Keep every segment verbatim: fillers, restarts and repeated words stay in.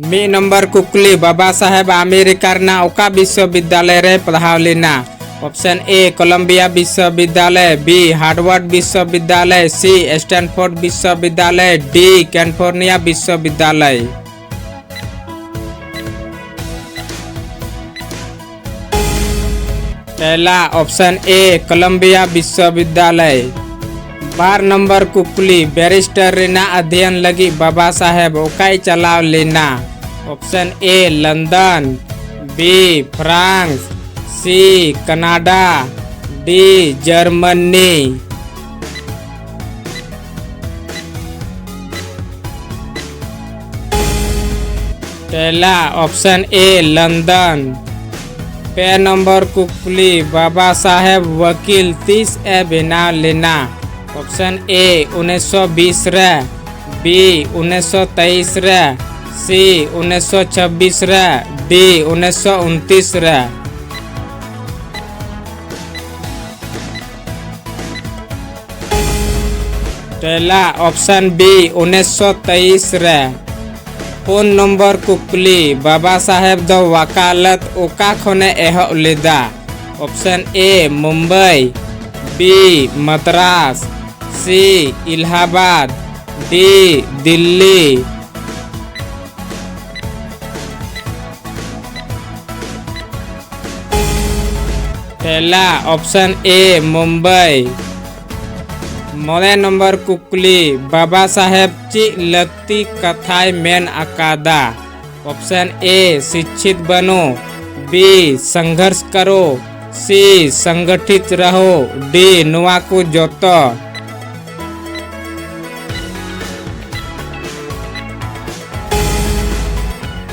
ᱢᱤᱫ ᱱᱚᱢᱵᱚᱨ ᱠᱩᱠᱞᱤ, ᱵᱟᱵᱟ ᱥᱟᱦᱮᱵ ᱟᱢᱮᱨᱤᱠᱟ ᱨᱮᱱᱟᱜ ᱚᱠᱟ ᱵᱤᱥᱥᱚᱵᱤᱫᱽᱫᱟᱞᱚᱭ ᱨᱮ ᱯᱟᱲᱦᱟᱣ ᱞᱮᱱᱟ? ᱚᱯᱥᱮᱱ A, ᱠᱚᱞᱚᱢᱵᱤᱭᱟ ᱵᱤᱥᱥᱚᱵᱤᱫᱽᱫᱟᱞᱚᱭ, B, ᱦᱟᱨᱣᱟᱨᱰ ᱵᱤᱥᱥᱚᱵᱤᱫᱽᱫᱟᱞᱚᱭ, C, ᱥᱴᱮᱱᱯᱷᱳᱨᱰ ᱵᱤᱥᱥᱚᱵᱤᱫᱽᱫᱟᱞᱚᱭ, D, ᱠᱮᱞᱤᱯᱷᱳᱨᱱᱤᱭᱟ ᱵᱤᱥᱥᱚᱵᱤᱫᱽᱫᱟᱞᱚᱭ᱾ ᱛᱮᱞᱟ, ᱚᱯᱥᱮᱱ A, ᱠᱚᱞᱚᱢᱵᱤᱭᱟ ᱵᱤᱥᱥᱚᱵᱤᱫᱽᱫᱟᱞᱚᱭ᱾ ᱵᱟᱨ ᱱᱚᱢᱵᱚᱨ ᱠᱩᱠᱞᱤ, ᱵᱮᱨᱤᱥᱴᱟᱨ ᱨᱮᱱᱟᱜ ᱚᱫᱷᱭᱚᱱ ᱞᱟᱹᱜᱤᱫ ᱵᱟᱵᱟ ᱥᱟᱦᱮᱵ ᱚᱠᱟᱭ ᱪᱟᱞᱟᱣ ᱞᱮᱱᱟ? Option A, London, B, France, C, Canada, D, Germany. ᱛᱮᱞᱟ, ᱚᱯᱥᱮᱱ A, ᱞᱚᱱᱰᱚᱱ᱾ ᱯᱮ ᱱᱚᱢᱵᱚᱨ ᱠᱩᱠᱞᱤ, ᱵᱟᱵᱟ ᱥᱟᱦᱮᱵ ᱣᱟᱹᱠᱤᱞ ᱛᱤᱥ ᱮ ᱵᱮᱱᱟᱣ ᱞᱮᱱᱟ? ᱚᱯᱥᱮᱱ A, ᱩᱱᱤᱥᱥᱚ ᱵᱤᱥ ᱨᱮ, B, ᱩᱱᱤᱥᱥᱚ ᱛᱮᱭᱤᱥ ᱨᱮ, C, ᱩᱱᱤᱥᱥᱚ ᱪᱷᱟᱵᱵᱤᱥ ᱨᱮ, D, ᱩᱱᱤᱥᱥᱚ ᱩᱱᱛᱤᱥ ᱨᱮ᱾ ᱛᱮᱞᱟ, ᱚᱯᱥᱮᱱ B, ᱩᱱᱤᱥᱥᱚ ᱛᱮᱭᱤᱥ ᱨᱮ᱾ ᱯᱩᱱ ᱱᱚᱢᱵᱚᱨ ᱠᱩᱠᱞᱤ, ᱵᱟᱵᱟ ᱥᱟᱦᱮᱵ ᱫᱚ ᱣᱟᱠᱟᱞᱟᱛ ᱚᱠᱟ ᱠᱷᱚᱱᱮ ᱮᱦᱚᱵ ᱞᱮᱫᱟ? Option A, Mumbai, B, Madras, C, ᱤᱞᱟᱦᱟᱵᱟᱫᱽ, D, Delhi. ᱛᱮᱞᱟ, ᱚᱯᱥᱮᱱ A, ᱢᱩᱢᱵᱟᱭ᱾ ᱢᱚᱬᱮ ᱱᱚᱢᱵᱚᱨ ᱠᱩᱠᱞᱤ, ᱵᱟᱵᱟ ᱥᱟᱦᱮᱵ ᱪᱮᱫ ᱞᱟᱹᱠᱛᱤ ᱠᱟᱛᱷᱟᱭ ᱢᱮᱱ ᱟᱠᱟᱫᱟ? Option A, ᱥᱤᱪᱪᱷᱤᱛ ᱵᱟᱱᱚ, B, ᱥᱚᱝᱜᱷᱚᱨᱥ ᱠᱟᱨᱚ, C, ᱥᱚᱝᱜᱚᱴᱷᱤᱛ ᱨᱟᱦᱚ, D, ᱱᱚᱣᱟ ᱠᱚ ᱡᱚᱛᱚ᱾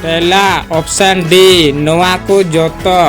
ᱛᱮᱞᱟ, ᱚᱯᱥᱮᱱ D, ᱱᱚᱣᱟ ᱠᱚ ᱡᱚᱛᱚ᱾